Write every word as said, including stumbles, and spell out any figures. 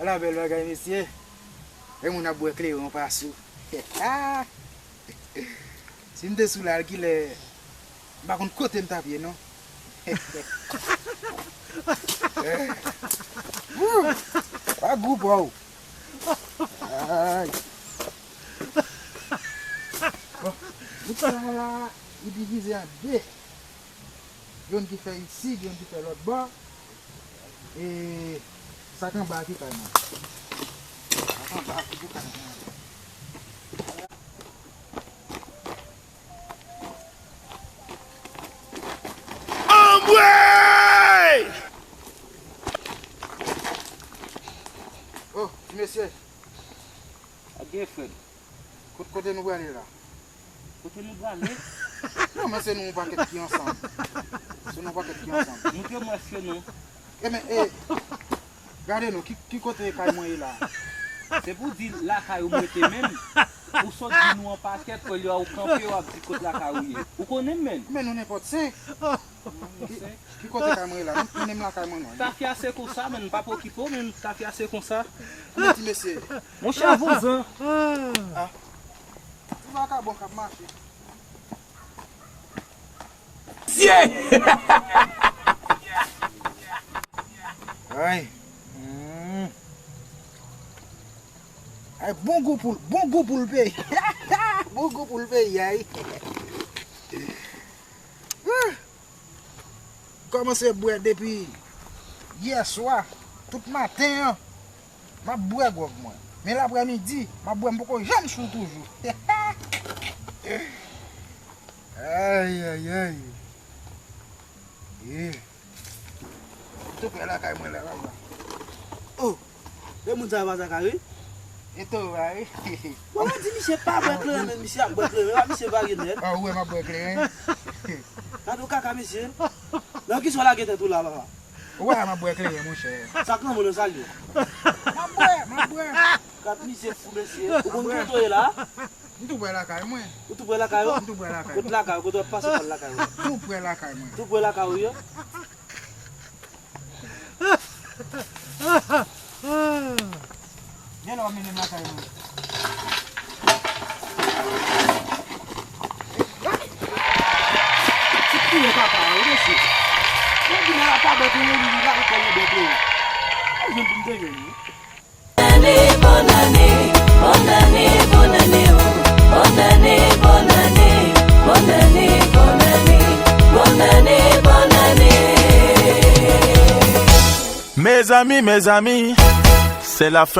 Ala bèl bagay, mesye. E moun ap bwè kleren pa sou. Si m te sou la, kilè, m pa konn kote m t ap ye, non. Wou! Pa gou pa w. Ay. Bon, bout sa la, li divize an de. Youn ki fè isit, youn ki fè lòt bò. E sa k anba a ki kay mwen. Sa k anba a ki pou kay mwen. Anmwey! Oh, ti mesye. Ak gen frè m. Kot-, kote nou prale la? Kote nou prale? Non, men se nou yon pakèt ki ansanm. Se nou yon pakèt ki ansanm. Montre mwen èske nou. E men, e, gade non, ki, ki kote kay mwen ye la? Se pou di lakay ou m rete menm. Ou sot di nou an pakèt, olye w kanpe, w ap di kot lakay ou ye. Ou konnen m menm. Men nou nenpòt se. Ki, ki kote kay mwen ye la? Nou, nou menm lakay mwen non. Tafya se konsa, men m p ap okipe w, men tafya se konsa. Men ti mesye. Monchè, vouzan. Ah. Ti vakabon k ap mache. Ay. Hmm. Ay, bon gou pou l, bon gou pou l peyi. Bon gou pou l peyi, ay. Kòmanse bwè depi yè swa, tout maten an. M ap bwè gwòg mwen. Men laprèmidi, m ap bwè, m poko janm sou toujou. Ay, ay, ay. Ye. M tou prè lakay mwen la, papa. Oh, de moun sa yo pa sa ka ri. E to va, wi. Bon, mwen di misye pa bwè kleren, men misye ap bwè kleren, pa misye varye nèt. Ah, ou wè m ap bwè kleren? Gade w kaka, mesye. Nan kisa w lage tèt ou la, papa? Ou wè m ap bwè kleren, monchè. Sa k nan men w sa l ye? M ap bwè, m ap bwè. Gad misye fou, mesye. Ou konn kote w ye la? M tou prè lakay mwen. Ou tou prè lakay ou? M tou prè lakay mwen. Kot lakay ou? Kote w ap pase pral lakay ou? Tou prè lakay mwen. Tou prè lakay ou ye? Gen lè w mennen m lakay mwen. Ti koure papa a, wi, mesye. Mwen di nan la pa bèt ou, li la, li kòl nan bèt ou. Ou jwenn pou m te jwenn, wi. Bòn ane, bòn ane, bòn ane, bòn ane, oh. Bòn ane, bòn ane, bòn ane, bòn ane, bòn ane, bòn ane. Mezanmi, mezanmi, se la fen.